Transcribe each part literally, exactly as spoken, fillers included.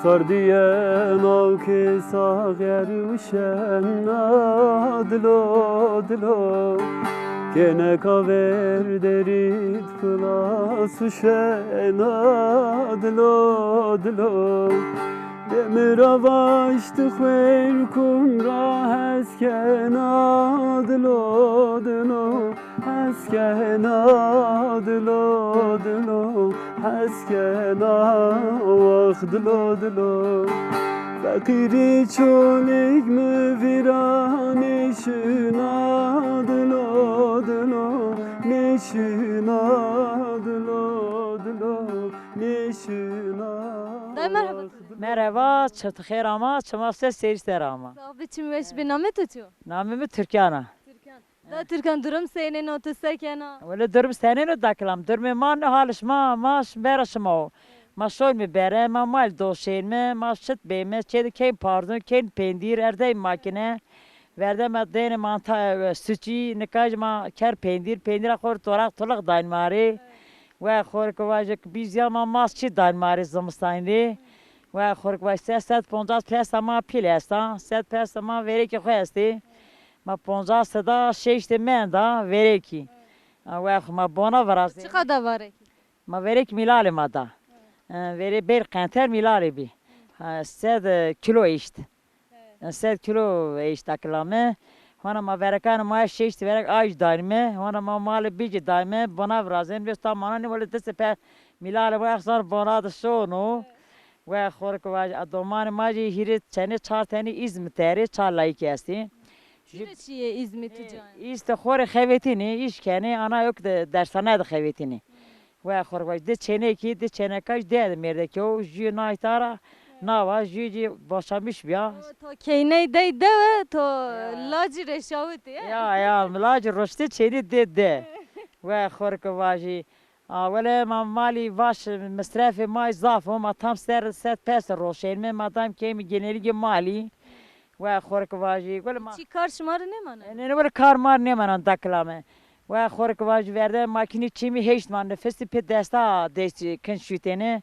Sardîye mawkê saxer wişena dilo dilo. Kêneka ver derîd pilas wişena dilo dilo. Demira vaşt xwêr kum ra hes kena dilo dilo. Hes kena dilo dilo, hes kena wax dilo dilo. Feqîrî çolîg mi vîra nêşina dilo dilo, nêşina dilo dilo, nêşina. Dayê, merheba. Merheba, çi xêr ama, çima se seyir ser ama. Sağ ol, çim weş bi. Namê to çi yo? Namê mi Türkan a. Türkan. Da Türkan, durum senên o, tu se kena? Wele durum senên o dakilam. Durumê ma ne, halê şima, ma ş-, bera şima o. Ma şoyme bere, ma mal doşênme, ma şit bême, çê de kên pardon, kên pendîr, erdey makine. Verde ma dêne manta, e, suçî, nikaj ma ker pendîr, pendîra xor toraq tolaq dayn ma rê. We xor ki vaje ki bîzya ma mas çî dayn ma rê zimistanî rê. We xor ki vaje se sed poncas pesa ma pîl esta, sed pesa ma verêkê xo estê. Ma poncas seda şeştê menda verêkî. A, we xo ma bona virazê. Çiqa da verêkî? Ma verêk mîlalê ma da. E, verê bêr qenter mîlalê bî. Ha, sed kilo eşt. E, sed kilo eşt akilame. Hona ma verekanê ma şeştê verek aj daynime. Hona ma malê bîcî dayme. Bona virazên. Bê ta mana nê wele destê pe mîlalê ma exsar bona de şono. We xor ki vaje, a domanê ma jî hîrê çenê, çar tenî Îzmît erê, çar layikî estî. Jû rê çîyê Îzmîtî, e, canê? Îzmîtî xo rê xebetînê, îş kenê, ana yok de dersane de xebetînê. We xo rê vaje, di çênekî, di çêneka jî dê de mêrdekî o, jû nay tara, nawa, jû jî boşamiş bîya. O, to keyney dey dewe, to lacî rê şawitî, e? Ya, ya, mi lacî roştê çênî dê de. We xo rê ki vajî, A, wele ma malî vaş, misrefê ma zaf o, ma tam ser sed pes roşenme, ma tam keyme genelîgê malî. We xo rê ki vajî, wele ma. Çî kar şima rê nêmanan? E, nê, nê, wele kar mar nêmanan dakilame. We xo rê ki vajî, verde makînî çîmî heşt ma nifisî pê desta destî kin şutêne.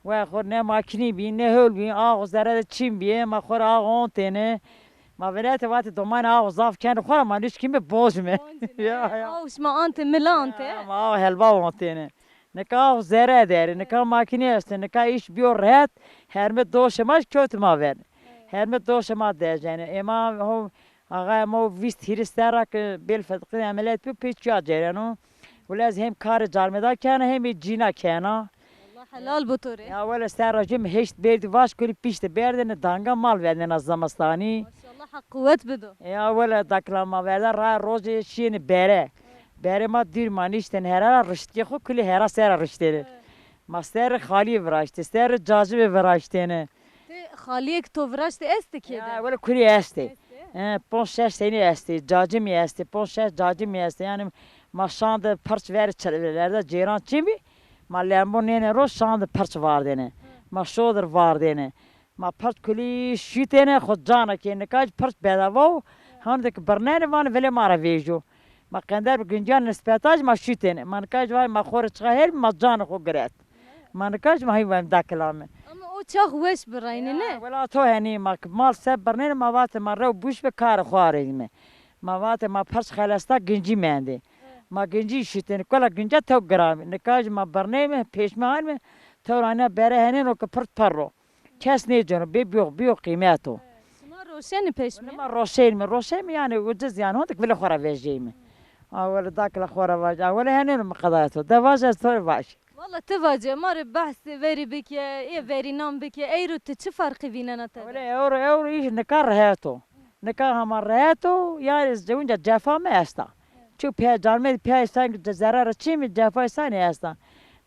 We xo ne makînî bî, ne hol bî, ax zere de çîm bîye, ma xo rê ax ontêne. Ma vinete vatê domanê aw zaf kenê xo ra ma nişkîme boncime. Boncine. Ya, ya. Aw şima ante, mila ante. Ya, ma aw helba ontêne. Nika aw zere derê, nika makîne estê, nika îş bîyo rehet, herme doşê ma kewtê ma ver. Herme doşê ma dejenê. Ê ma ho, axayê ma ho vîst hîris serra ke bêl fetiqî de emeliyat bîyo, pê çuya cêreno. Wele ez hem karê carmêda kena, hem ê cîna kena. Allah helal bo to rê. Ya wele serra jû mi heşt berdî vaş kulî pîşte berdêne danga mal verdêna zimistanî. Maşallah, Heq quwet bido. Ya wele dakila ma verda ra rojê şîyêne bere. Berê ma dûr ma niştêne here ra riştkê xo kulî hera ser ra riştêne. Ma serrê xalîyê viraştê, serrê cacimê viraştêne. Ti xalîyêk to viraştê estê kê de? Ya, wele kulî estê. Estê? He, ponc şeş tenî estê, cacimî estê, ponc şeş cacimî estê. Yanî ma şan de pirç verê çi-, verda cêran çin bî, ma lembo nêne ro, şan de pirç vardêne. Ma şodir vardêne. Ma pirç kulî şutêne, xo cana kê, nika jî pirç bedava o, hande ki birnenê vanê vilê ma ra vêjo. Ma qender bi gincîyan nispeta jî ma şutêne. Ma nika jî vay ma xo rê çiqa her bî ma canê xo giret. Ma nika jî ma hî vayim dakila mi. Ama o çax weş bi reynî, ne? Ya, wela to henî ma ki mal se birnenê ma vatê ma rew bûş bi karê xo arêdîme. Ma vatê ma pirç xelesta gincî mendê. Ma gincî şutêne, kula ginca tew giran bî. Nika jî ma birneyme, pêşme anme, tewr anîya bere henêno ki pirç perro. Kes nêceno, bê bîyo, bîyo qîmet o. Şima roşenî peşmî? Ma roşenîme, roşenîme yanî uciz yanî hondik vilê xo ra vejeyme. A wele dakila xo ra vaje. A wele henêno mi qedayet o. De vaje ez to rê vaj. Wala ti vaje, ma rê behsê verî bike, ê verînan bike, eyro ti çi ferqî vînena tede? Wele ewro, ewro îş nika rehet o. Nika hema rehet o, yanî ez winca cefa mi esta. Çi pê carmêdî pê sanki zerarê çî mi, cefayê sanî esta.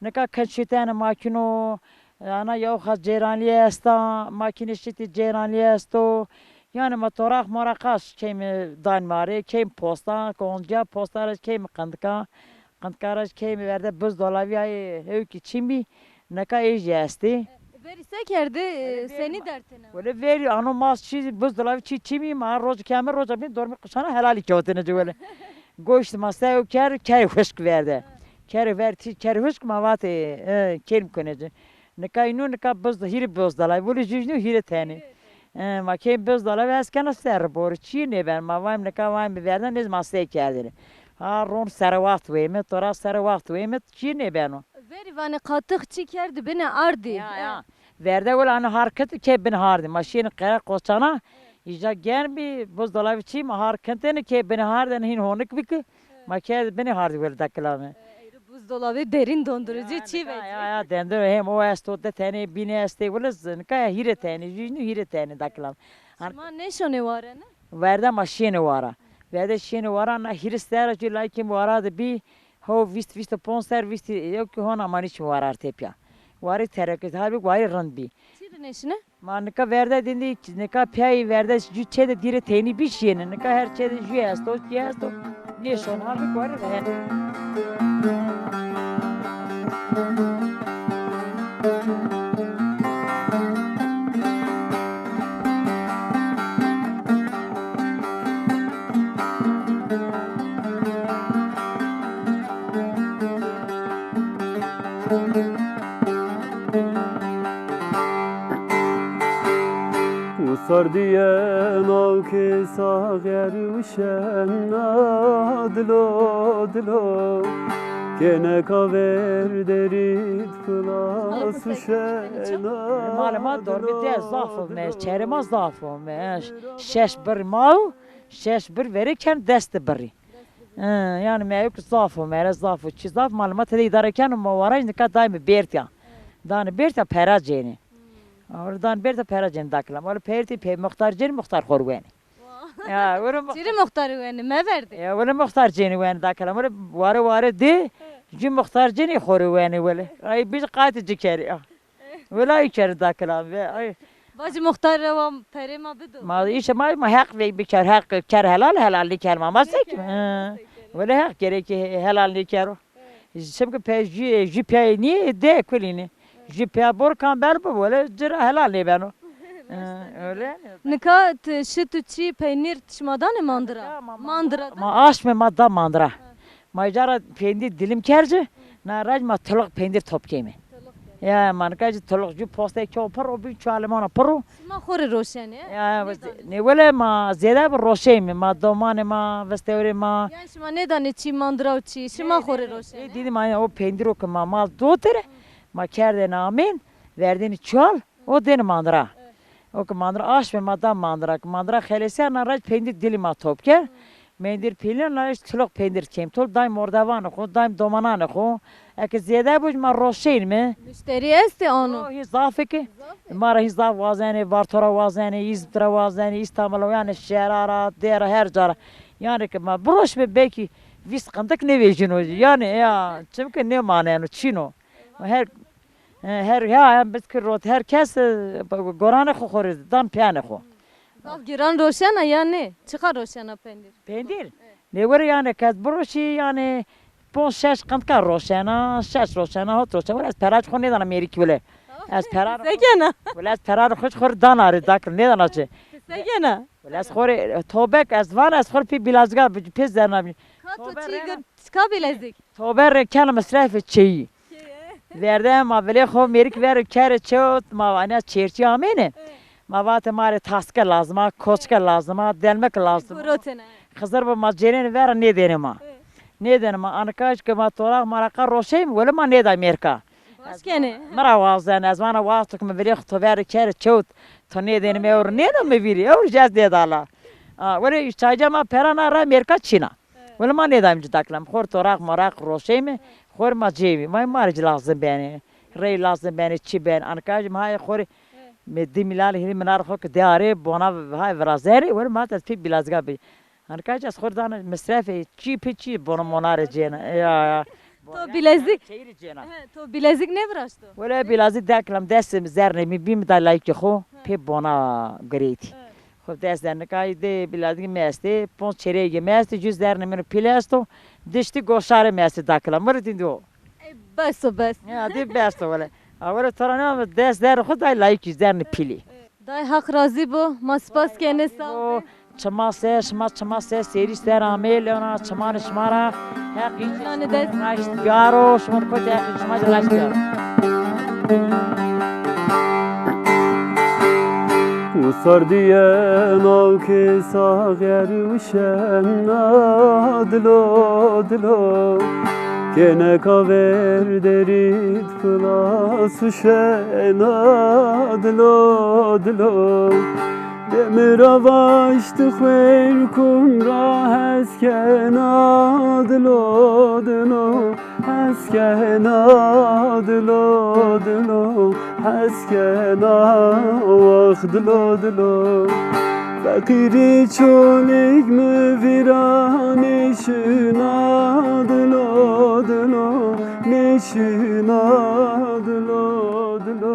Nika ke şutene makîno, ana yewxa cêranlî esta, makîne şitî cêranlî esto. Yanî ma toraq moraqaş keyme danî ma rê, keyme posta, konciya posta ra keyme qindika, qindika ra keyme verde buzdolabî, ay hewkî çin bî, nika ê jî estê. Verî se kerdê, e, senî dertêne? Wele verî ano ma çî, buzdolabî çî çin bî, ma roc keme, roca bî dormî qişana helalî kewtêne ci wele. Goşt ma sew kerd, kerê huşk verde. Kerê ver tî, kerê huşk ma vatê, e, kêlm kunê ci. Nika ino nika buzd-, hîrê buzdolabî, wili jûjnû hîrê tenî. E, ma key buzdolabî hes kena ser bor, çî nêben. Ma vayim nika vayim bi verden nêz ma sey kerdêne. Ha ron sere waxt weyme, tora sere waxt weyme, çî nêbeno. Verî vanê qatix çî kerdî binê ardî. Ya, ya. Verde wila ana har kit key binê hardî. Ma şîyêne qere qoçana, îja germ bî, buzdolabî çî, ma har kintêne key binê hardêne hîn honik bî ki. Ma kerd binê hardî wele dakila mi. E, eyro buzdolabî, derin dondurucu çî vecî. Ya, ya, dendiro hem o esto, di tenê, bîne estê, wele z-, nika hîrê tenê, jûjnû hîrê tenê dakila mi. Şima nêşonê warene? Verde ma şîyêne wara. Verde şîyêne wara, na hîris serra jû laykîm wara de bî, ho vîst, vîst û ponc ser, vîst, yew ki hona ma nîşî wara tepya. Warî tereke, halbik warî rind bî. Çi rê nêşine? Ma nika verde dindî, nika piyayî verde jû çê de dîrê teynî bî şîyêne. Nika her çê de jû esto, kî esto. Nêşon ha bi guerî re. Usar diyen o ki saxer uşen, a dilo, dilo. Kêneka ver derîd pilas uşen, a dilo. Malê ma dormî de zaf ome, çerê ma zaf ome. Şeş bir ma û şeş bir verê ken dest birî. Hı, yanî meyuk zaf o, mere zaf o, çi zaf, maluma tede îdare keno, ma waraj nika daîme bêrtya. Danê bêrtya pera cênê. Ora danê bêrtya pera cênê dakila. Wele peyirtî pey muxtar cênê, muxtar xor wenê. Ya, wele muxtar. Çirî muxtarî wenê, meverdê. Ya, wele muxtar cênê wenê dakila. Wele ware ware dê, jû muxtar cênê xorê wenê wele. Ay, biz qaytê ci kerê ya. Wela î kerê dakila ve. Ay. Vacî muxtar rewa perê ma bido. Ma îşte ma, ma heq ve biker, heq ker helal, helal nêker ma, ma se kim. Hı. Wele heq gerek ki helal nêkero. Çimkî pe jü, jü piyayê nî de kulînî. Jü piya bor kam ber bi, wele ci ra helal nêbeno. Hı, öyle. Nika ti şit û çî peynîr ti şima danê mandira? Ya, ma, ma, mandira da. Ma aşme ma da mandira. Ma îca ra peynîr dilim kerci, na raj ma tuluq peynîr top keyme. Tuluq keyme. Ya, ma nika jî tuluq jû postê kew pir o, bî çuwa limona pir o. Şima xo rê roşenê? Ya, ne wele ma zêde bi roşeyme, ma domanê ma, vistewrê ma. Yanî şima nêdanê çî mandira û çî, şima xo rê roşenê? Ê, dîdî ma o peynîr o ki ma mal dotere, ma kerdêne amên, verdêne çuwal. O dêne mandira. O ki mandira aşme ma da mandira. Ki mandira xelesîya na raj peynîr dilî ma top ker. Mendîr pîlî na raj tuluq peynîr kêm. Tol daîm ordevanê xo, daîm domananê xo. Eke zêde boj ma roşeynîme. Muşterî estê ano? O, hîn zaf ê ki. Zaf ê. Ma ra hîn zaf wazenê, Varto ra wazenê, Îzmit ra wazenê, Îstanbul ra, yanî şehra ra, dê ra, her ca ra. Yanî ki ma biroşme belkî vîst qindik nêvejîno. Yanî ya, çimkî nêmaneno, çin o. Her E, her, ya, ya, biz ki rot, her kes, e, goranê xo xo rê dan piyanê xo. Zaf giran roşena ya nê? Çiqa roşena pendîr? Pendîr? Nê were yanî kes biroşî yanî ponc şeş qintka roşena, şeş roşena, hot roşena. Wele ez peraç xo nêdana mêrikî wele. Ez pera. Se kena? Wele ez pera xo xo rê dana rê dakir nêdana çi. Se kena? Wele ez xo rê, e, tobek ez van ez xo rê pê bilezga, pê zerna. Ka to çî gir, çika bilezik? Tobe rê kena misrefê çeyî. Verde ma vilê xo mêrik ver kerê çewt, ma vana çêrçî amêne. Ma vate ma rê taske lazim a, koçke lazim a, delmek lazim a. Gurotene. Xizir bi ma cênêne vera nêdêne ma. Nêdêne ma. Anika ke ma toraq maraqa roşeyme, wele ma nêday mêrka. Baş kenê. Mi ra wazen, ez vana wexto ke mi vilê xo to ver kerê çewt, to nêdêne mi ewro nêda mi vîrî, ewro jî ez nêdala. A, wele çayca ma pera na ra mêrka çîna. Wele ma nêdayme ci daklam. Xor toraq moraq roşeyme, xor ma cême. Vay ma rê ci lazim benê. Rey lazim benê, çi ben. Anika jî ma hayê xorê me di mîlyar hîrê mîlyar xo ki de arê, bona hay virazerê, wele ma ez pê bilezga bi. Anika jî ez xor dana misrefê, çi pê çi bona mona rê cêna. Ya, ya. To bilezik. Çeyî rê cêna. He, to bilezik nêviraşto? Wele bilezik daklam destê mi zernê mi bî mi da layikê xo, pê bona girêtî. Xo dest de nika de bilezgî mi estê, ponc çereyê mi estê, jû zernê min û pîl esto, diştî goşarê mi estê dakila. Mi rê dîndî o. Ey, bes o, bes. Ya, dî bes o wele. A, wele to ra ne dest zernê xo day layikî zernê pîlî. Day Haq razî bo, ma spas kenê sağ ol. Çima se, şima çima se, sêrî ser amê, lewna çimanê şima ra. Heq îşê şima raşt biyaro, şima kotê heq şima raşt biyaro. Usardîye nawkê saxer wişena, dilo dilo. Kêneka ver derîd pilas uşena, dilo dilo. Demir avaşt xwêr kum ra hes kena, dilo dilo. Hes kena dilo dilo, hes kena wax dilo dilo. Feqîrî çolîg mi vîra nêşina, dilo dilo, nêşina dilo dilo.